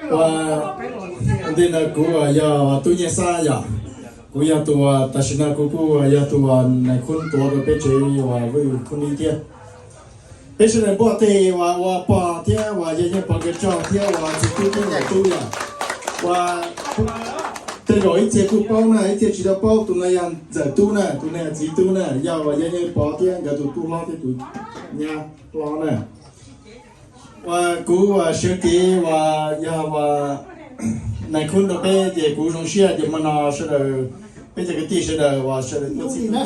Ua ntej no kuv yog Tub Nyiaj Xab yom, kuv yog tus, tam sim no kuv kuj yog tus nais khub tuav rau peb tsev uas Vwj Khub Nib thiab. Peb sawv daws npuaj tes uas ua pog thiab uas yawg Nyiaj Pov nkawd tsaug thiab uas txiv tub thiab ntxawm tub yom. Uas tej zaum ib txhia kuj paub na, ib txhia tsis tau paub, tus no yog ntxawm tub na, tus no yog txiv tub na, yog uas yawg Nyiaj Pov thiab nkawd tus tub hlob thiab tus nyab hlob na. Uas kuv uas sawv kev uas yog uas nais khub rau peb ces kuv zoo siab ces hmo no sawv daws, peb cov kwv tij sawv daws uas sawv daws tuaj txhij na,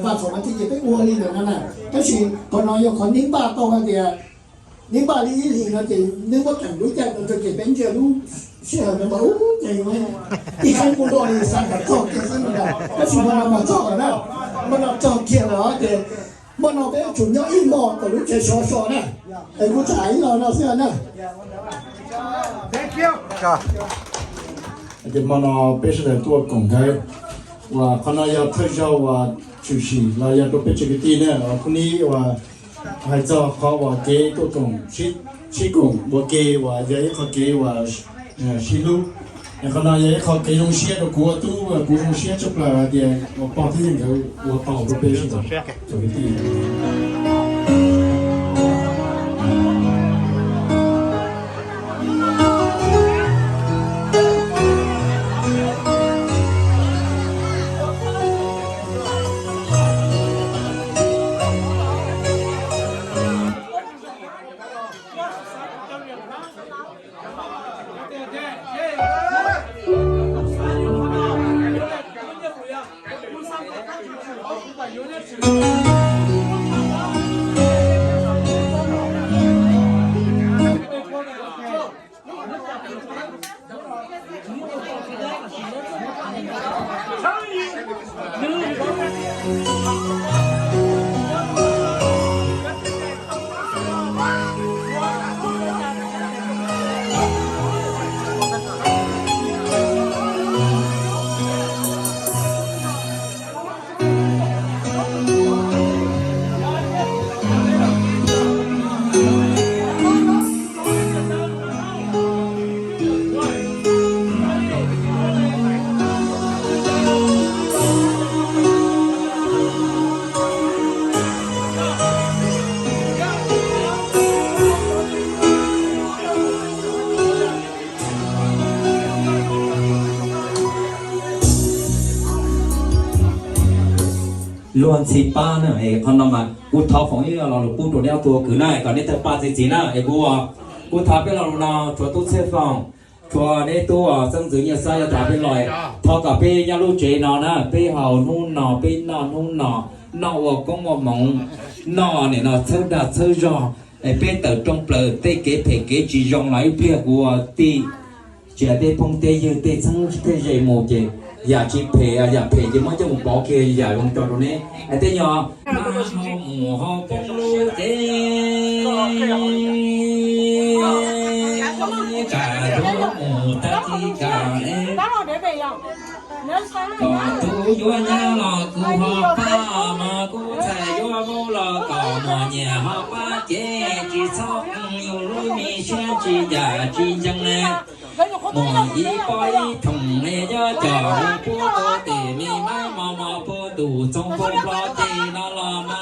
vas txhaum mas tij ces peb ua li ntawm no na. Tab sis qhov no yog qhov neb npaj tau hais tias neb npaj li ib hlis no ces neb muab teem lub caij no rau ces peb ntsia lub sij hawm no mas ub ces ib qeeb kuj luaj li, xav kom txog kiag xwb no. Tab sis hmo no mas txog lawm na, hmo no txog kiag lawm ces hmo no peb yuav tsum nyob ib hmos kom lub tsev sov so na. Es kuv tham ib los no xwb na. Ces hmo no peb sawv daws tuaj koom nkawd, uas qhov no yog thawj zaug uas tshwm sim los yog rau peb tsev kwv tij na, uas Khub Nib uas hais txog qhov uas kev tuaj koom sib koom ua ke uas yog ib qho kev uas sib hlub. Qhov no yog ib qho kev zoo siab rau kuv ua tub, kuv zoo siab tshaj plaws hais tias uas pog thiab yawg nkawd ua tau rau peb sawv daws cov kwv tij. Luag ntxhi pab na, es qhov no mas kuv thov foom ib lo lus pub rau neb ob tug kwv na, kom neb tawg paj txi txiv na, es kuv, kuv thov peb lo lus no rau tub Txhiaj Foom, rau neb tub Xeeb Ntxwv Nyiaj Xab, yog thov peb los, thov kom peb nyob lub tsev no na, peb haus hnub no, peb noj hnub no, noj ua koob ua hmoov, noj nim no txhawb dag txhawb zog, es peb tawm rooj plaws tej kev phem kev tsis zoo los ib pliag kuv ua tij tsis hais tej phooj tej ywg tej txheeb tej ze mus ces yam tsis phem, yam phem ces muab coj mus pov kiag yam zoo rau rau neb. Es tej nyuag mus hauv poob lub tsev, kam mus tag kis kam es kom tus yuav nyab los kuv ho pab, mas kuv txhais yuav vauv los kom muaj nyias ho pab, ces tsis txhob yus lub me siab tsis yam tsis ntseeg ne. Muaj ib pob ib thoom ne, nyob cov puab tau tes me mab mos mos puag ntuj txoov puag nplog ces no los mas.